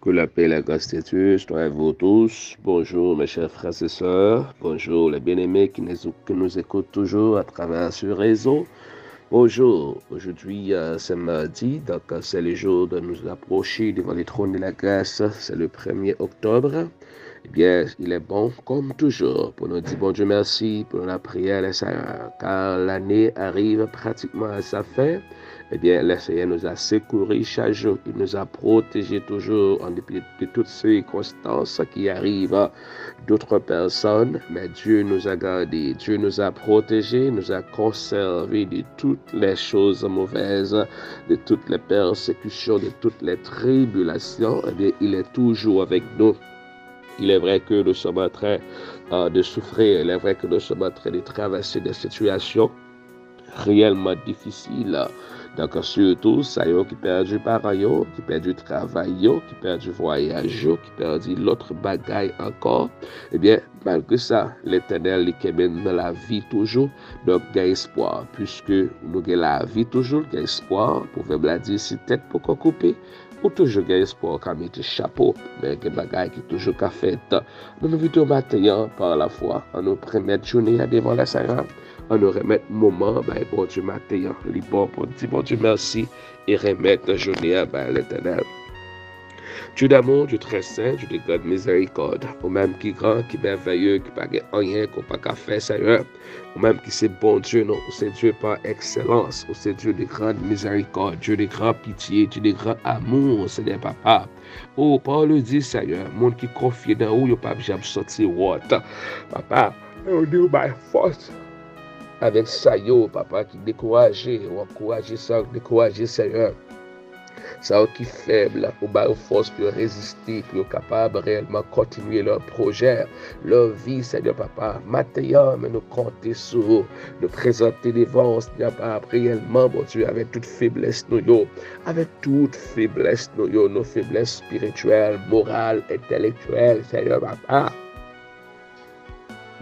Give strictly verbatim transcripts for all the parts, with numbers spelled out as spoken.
Que la paix et la grâce de Dieu soient avec vous tous. Bonjour mes chers frères et sœurs. Bonjour les bien-aimés qui nous, qui nous écoutent toujours à travers ce réseau. Bonjour. Aujourd'hui, euh, c'est mardi, donc euh, c'est le jour de nous approcher devant le trône de la grâce. C'est le premier octobre. Ebyen, il est bon, comme toujours, pour nous dire Bondye mèsi pour la prière, les, car l'année arrive pratiquement à sa fin. Ebyen, le Seigneur nous a secourus chaque jour. Il nous a protégés toujours en dépit de toutes circonstances qui arrivent d'autres personnes. Mais Dieu nous a gardés. Dieu nous a protégés, nous a conservés de toutes les choses mauvaises, de toutes les persécutions, de toutes les tribulations. Ebyen, il est toujours avec nous. Il est vrai que nous sommes en train euh, de souffrir. Il est vrai que nous sommes en train de traverser des situations réellement difficiles. Donc, surtout, sa yo ki pèdi paran yo, ki pèdi travay yo, ki pèdi vwayaj yo, ki pèdi lòt bagay ankò, ebyen, malgre sa, Letènèl li kenbe n nan lavi toujou. Donk, gen espwa, puiske nou gen lavi toujou, gen espwa. Pwovèb la di, si tèt poko koupe, ou toujou gen espwa ou ka mete chapo, men gen bagay ki toujou ka fèt. Ann envite w maten an pa lafwa, ann nou remèt jounen an devan Leseyè, ann nou remèt moman an bay Bondye maten an. Li bon pou n di Bondye mèsi e remèt jounen an bay Letènèl. Dieu d'amour, Dieu très saint, Dieu de grande miséricorde, ou menm ki gran, ki mèvèye, ki pa gen anyen ke w pa ka fè, Seyè. Ou menm ki se Bondye nou, ou se Dye pa ekselans, ou se Dye de gran mizèrikòd, Dye de gran pitye, Dye de gran amou, Senyè Papa. O, pawòl ou di, Senyè, moun ki konfye nan ou, yo p ap janm soti wòt. Papa, ou di ou bay fòs avèk sa yo, Papa, ki dekouraje, ou ankouraje sa yo k dekouraje, Senyè. Sa yo ki fèb, ou ba yo fòs pou yo reziste, pou yo kapab reyèlman kontinye lè pwojè, lè vi, Senyè Papa. Maten an, men nou konte sou ou. Nou prezante devan ou, Senyè Papa, reyèlman, Bondye, avèk tout feblès nou yo. Avèk tout feblès nou yo, nou feblès espirityèl, moral, entèlektyèl, Senyè Papa.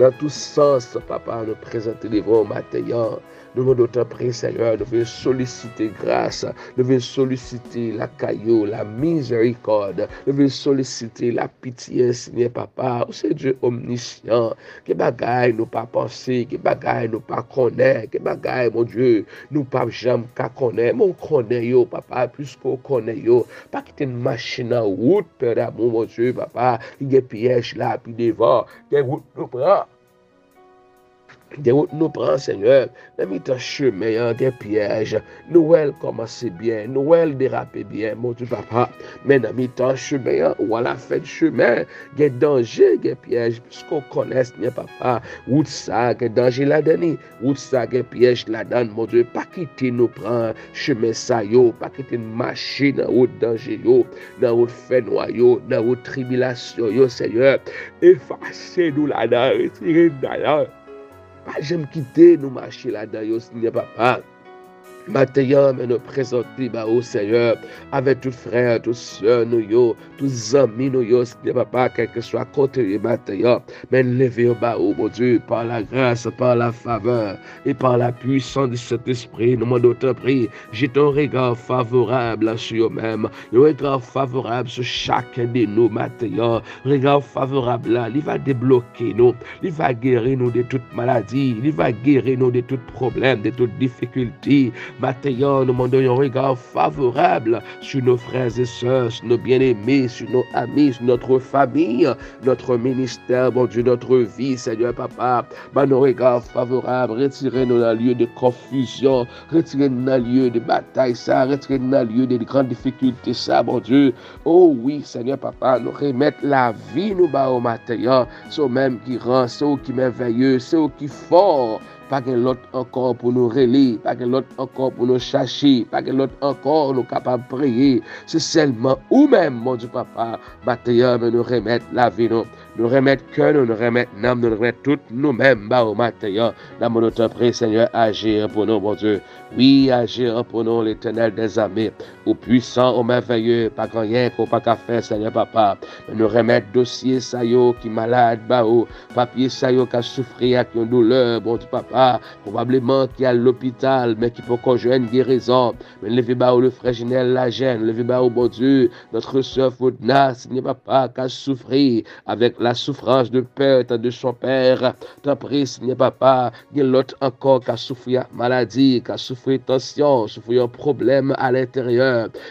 Nan tout sans, Papa, nou prezante devan ou maten an. Nou mande w tanpri, Senyè, nou vle solisite gras, nou vle solisite lakay ou, la mizèrikòd, nou vle solisite lapitye, Senyè Papa. Ou se Dye omnisyan. Gen bagay nou pa panse, gen bagay nou pa konnen, gen bagay, Bondye, nou p ap janm ka konnen. Men w konnen yo, Papa, piske w konnen yo. Pa kite n mache nan wout, Pè damou, Bondye, Papa, ki gen pyèj la pi devan. Gen wout nou pran. Gen wout nou pran, Senyè. Nan mitan chemen an, gen pyèj. Nou wè l kòmanse byen, nou wè l derape byen, Bondye Papa. Men nan mitan chemen an, ou alafèn chemen, gen danje, gen pyèj, piske w konnen, Senyè Papa. Wout sa a, gen danje ladan li. Wout sa a, gen pyèj ladan l, Bondye. Pa kite nou pran chemen sa yo. Pa kite n mache nan wout danje yo, nan wout fènwa yo, nan wout tribilasyon yo, Senyè. Efase nou ladan, retire n ladan. Pa janm kite nou mache ladan yo, Senyè Papa. Maten an, men nou prezante ba ou, Senyè, avèk tout frè, tout sè nou yo, tout zanmi nou yo, Senyè Papa, kèlkeswa kote yo ye maten an. Men leve yo ba ou, Bondye, par la grâce, par la faveur et par la puissance du Saint-Esprit. Nou mande w tanpri, jete yon rega favorab sou yo menm, yon rega favorab sou chacun de nous maten an. Rega favorab la, li va debloke nou, li va geri nou de tout maladi, li va geri nou de tout pwoblèm, de tout difikilte. Maten an, nou mande w yon rega favorab sur nos frères et sœurs, sur nos bien-aimés, sur nos amis, sur notre famille, notre ministère, Bondye, notre vie, Senyè Papa. Ban nou rega favorab, retire nou nan lye de konfizyon, retire nou nan lye de batay sa, retire nou nan lye de gran difikilte sa, Bondye. O wi, Senyè Papa, nou remèt lavi nou ba ou maten an. Se ou menm ki gran, se ou ki mèvèye, se ou ki fò. Pa gen lòt ankò pou nou rele, pa gen lòt ankò pou nou chache, pa gen lòt ankò nou kapab preye. Se sèlman ou menm, Bondye Papa, maten an, men nou remèt lavi nou. Nou remèt kè nou, nou remèt nanm nou, nou remèt tout nou menm ba ou maten an. N ap mande w tanpri, Senyè, aji pou nou, Bondye. Wi, aji pou nou, Letènèl dèzame. Ou pwisan, ou mèvèye, pa gen anyen ke w pa ka fè, Senyè Papa. Men nou remèt dosye sa yo ki malad ba ou, papye sa yo k ap soufri ak yon doulè, Bondye Papa, pwobableman ki al lopital, men ki poko jwenn gerizon. Men leve ba ou le frè Jenèl Lajèn, leve ba ou, Bondye, notre sœur Fodna, Senyè Papa, k ap soufri avec la souffrance de perte de son père. Tanpri, Senyè Papa, gen lòt ankò k ap soufri ak maladi, k ap soufri tansyon, soufri yon pwoblèm a lentèryè,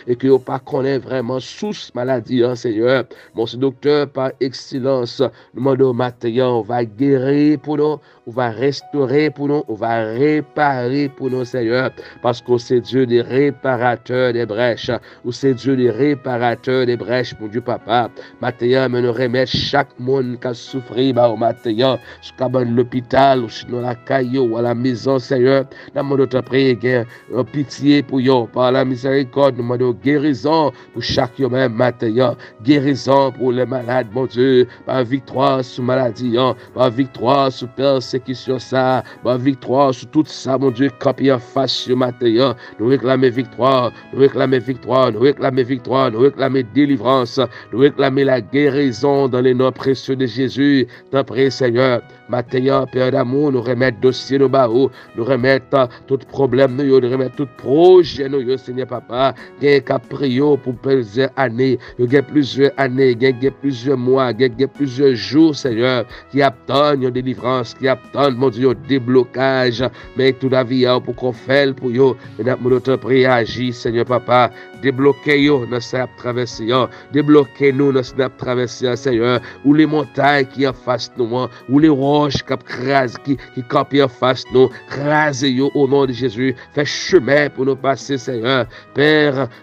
e ke yo pa konnen vrèman sous maladi an, Senyè. Bon, se doktè pa ekselans, nou mande w maten an, ou va geri pou nou, ou va restore pou nou, ou va repare pou nou, Senyè, paske w se Dieu de réparateur des brèches, ou se Dieu de réparateur des brèches, Bondye Papa. Maten an, men nou remèt chak moun k ap soufri ba ou maten an, sou kabann lopital, ou sinon lakay yo, ou a la mezon, Senyè. N ap mande w tanpri, gen yon pitye pou yo, pa la mizèrikòd, nou mande w gerizon pou chak yo menm maten an. Gerizon pou lè malad, Bondye, ba viktwa sou maladi an, ba viktwa sou pèsekisyon sa, ba viktwa sou tout sa, Bondye, k kanpe anfas yo maten an. Nou reklame viktwa, nou reklame viktwa, nou reklame viktwa, nou reklame delivrans, nou reklame la guérison dans le nom précieux de Jésus. Tanpri, Senyè, maten an, Pè damou, nou remèt dosye nou ba ou, nou remèt, uh, tout pwoblèm nou yo, nou remèt tout pwojè nou yo, Senyè Papa. Gen k ap priye w pou plizyè ane, yo gen plizyè ane, gen, gen plizyè mwa, gen, gen plizyè jou, Senyè, ki ap tann yon delivrans, ki ap tann, Bondye, yon deblokaj. Men tout avi a, ou poko fè l pou yo. Men n ap mande w tanpri, aji, Senyè Papa. Debloke yo nan sa y ap travèse an. Debloke nou nan sa n ap travèse an, Senyè. Woule montay ki anfas nou an. Woule wòch k ap kraze, ki, ki kanpe anfas nou. Kraze yo, o non de Jezi. Fè chemen pou nou pase, Senyè. Pè,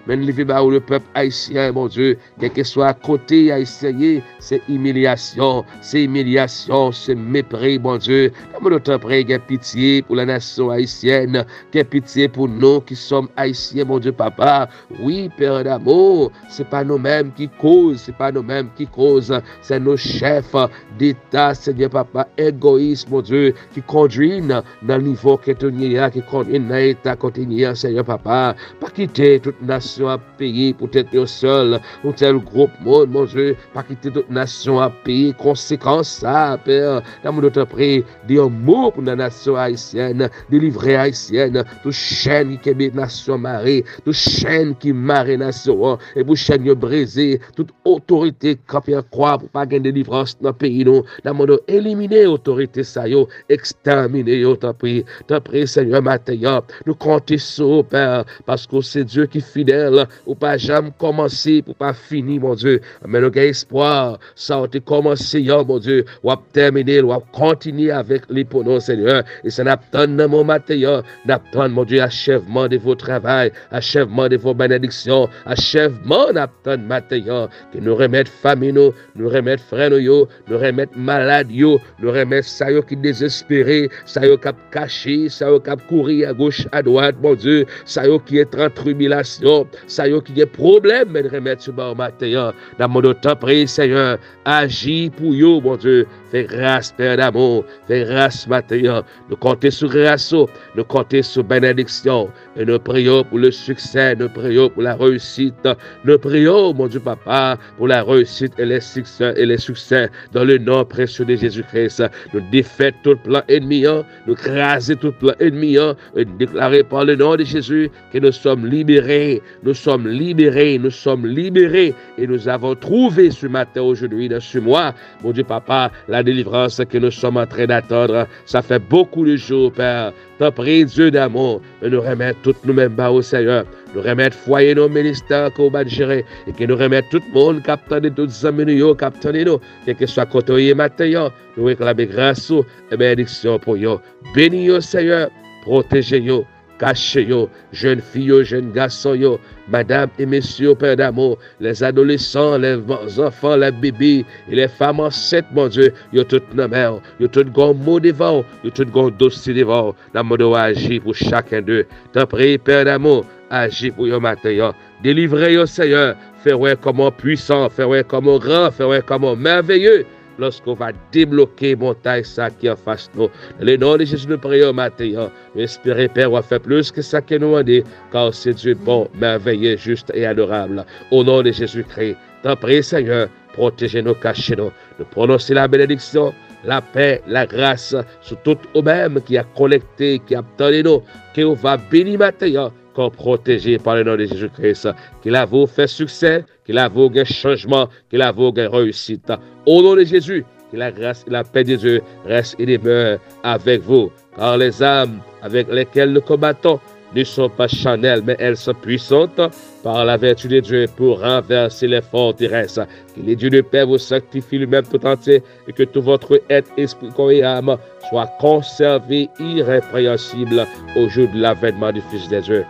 men leve ba ou le pèp ayisyen, Bondye. Kèlkeswa kote ayisyen ye, se imilyasyon, se imilyasyon, se mepri, Bondye. N ap mande w tanpri, gen pitye pou la nasyon ayisyèn, gen pitye pou nou ki sòm ayisyen, Bondye Papa. Wi, Pè damou, se pa nou menm ki koz, se pa nou menm ki koz, se nos chèf deta, Senyè Papa, egoyis, Bondye, ki kondwi n nan nivo kote n ye a, ki kondwi n nan eta kote n ye a, Senyè Papa. Pa kite tout nasyon ap peye poutèt yon sèl, yon sèl gwoup moun, Bondye. Pa kite tout nasyon ap peye konsekans sa, Pè. N ap mande w tanpri, di yon mo pou nan nasyon ayisyèn, delivre ayisyèn, tout chèn ki kenbe nasyon mare, tout chèn ki mare nasyon an, e pou chèn yo brize, tout otorite k kanpe an kwa pou pa gen delivrans nan peyi nou. N ap mande w elimine otorite sa yo, ekstèmine yo, tanpri. Tanpri, Senyè, maten an, nou konte sou ou, Pè, paske w se Dye ki fidèl, ou pa janm kòmanse pou pa fini, Bondye. Men nou gen espwa, sa w te kòmanse an, Bondye, w ap tèmine l, w ap kontinye avèk li pou nou, Senyè. E sa n ap tann nan men w maten an, n ap tann, Bondye, achèvman de vo travay, achèvman de vo benediksyon, achèvman n ap tann maten an. Ke nou remèt fanmi nou, nou remèt frè nou yo, nou remèt malad yo, nou remèt sa yo ki dezespere, sa yo k ap kache, sa yo k ap kouri agoch, adwat, Bondye, sa yo ki entran tribilasyon, sa yo ki gen pwoblèm, men remèt yo ba w maten an. N ap mande w tanpri, Senyè, aji pou yo, Bondye. Fè gras, Pè damou, fè gras maten an. Nou konte sou gras ou, nou konte sou benediksyon. E nou priye w pou le siksè, nou priye w pou la reyisit. Nou priye w, Bondye Papa, pour la réussite et les succès, et les succès dans le nom précieux de Jésus-Christ. Nou defèt tout plan ènmi an, nou kraze tout plan ènmi an, e nou deklare par le nom de Jésus que nous sommes libérés, nous sommes libérés, nous sommes libérés, et nous avons trouvé ce matin, aujourd'hui, dans ce mois, Bondye Papa, la délivrance que nous sommes en train d'attendre. Ça fait beaucoup de jours, Père. Tanpri, Dye damou, men nou remèt tout nou menm ba ou, Senyè. Nou remèt fwaye nou, ministè ke w bat jere, e ke nou remèt tout moun k ap tande, tout zanmi nou yo k ap tande nou, kèlkeswa kote yo ye maten an, nou reklame gras ou e benediksyon pou yo. Beni yo, Senyè, pwoteje yo, kache yo, jèn fi yo, jèn gason yo, madam e mesye yo, Pè damou, les adolescents, les enfants, les bébés et les femmes enceintes, Bondye, yo tout nan men w, yo tout gon mo devan w, yo tout gon dosye devan w. N ap mande w aji pou chaken de. Tanpri, Pè damou, aji pou yo maten an. Delivre yo, Senyè. Fè wè kòman w pwisan, fè wè kòman w gran, fè wè kòman w mèveye. lorsqu'on va débloquer montagne sa ki anfas nou. Dans le nom de Jésus, nous prions matin, hein. Nous espérons, Père, on va faire plus que ça que nous demandons, car c'est Dieu bon, merveilleux, juste et adorable. Au nom de Jésus-Christ, tanpri, Seigneur, protégez-nous, cachez-nous. Nous prononçons la bénédiction, la paix, la grâce sur tout ou menm ki a konekte, ki ap tande nou, ke ou va beni maten an, ke ou pwoteje pa le non de Jezi Kris. Ke lavi w fè siksè, ke lavi w gen chanjman, ke lavi w gen reyisit. O non de Jezi, que la grâce et la paix de Dieu reste et demeure avec vous. Car les armes avec lesquelles nous combattons ne sont pas charnelles, mais elles sont puissantes par la vertu de Dieu pour renverser les forteresses. Que le Dieu de paix vous sanctifie lui-même tout entier et que tout votre être, esprit, corps et âme soit conservé irrépréhensible au jour de l'avènement du Fils de Dieu.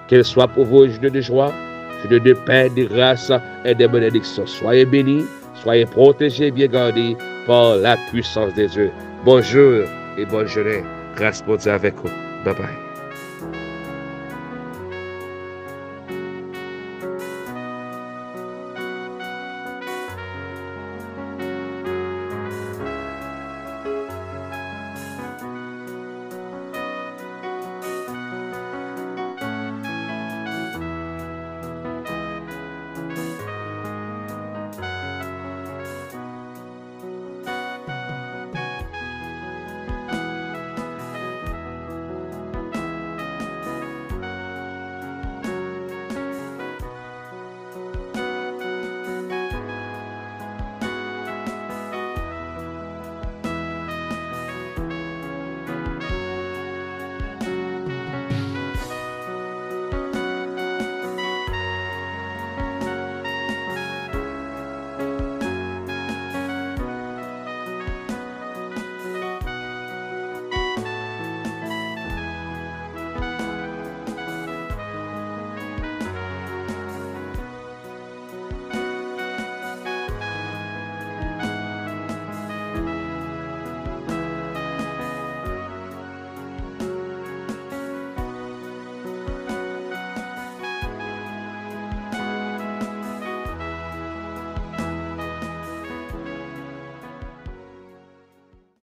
Qu'il soit pour vous une journée de joie, une journée de paix, de grâce et de bénédiction. Soyez bénis, soyez protégés, bien gardés par la puissance de Dieu. Bonjour et bonne journée. Grâce Bondye avec vous. Bye bye.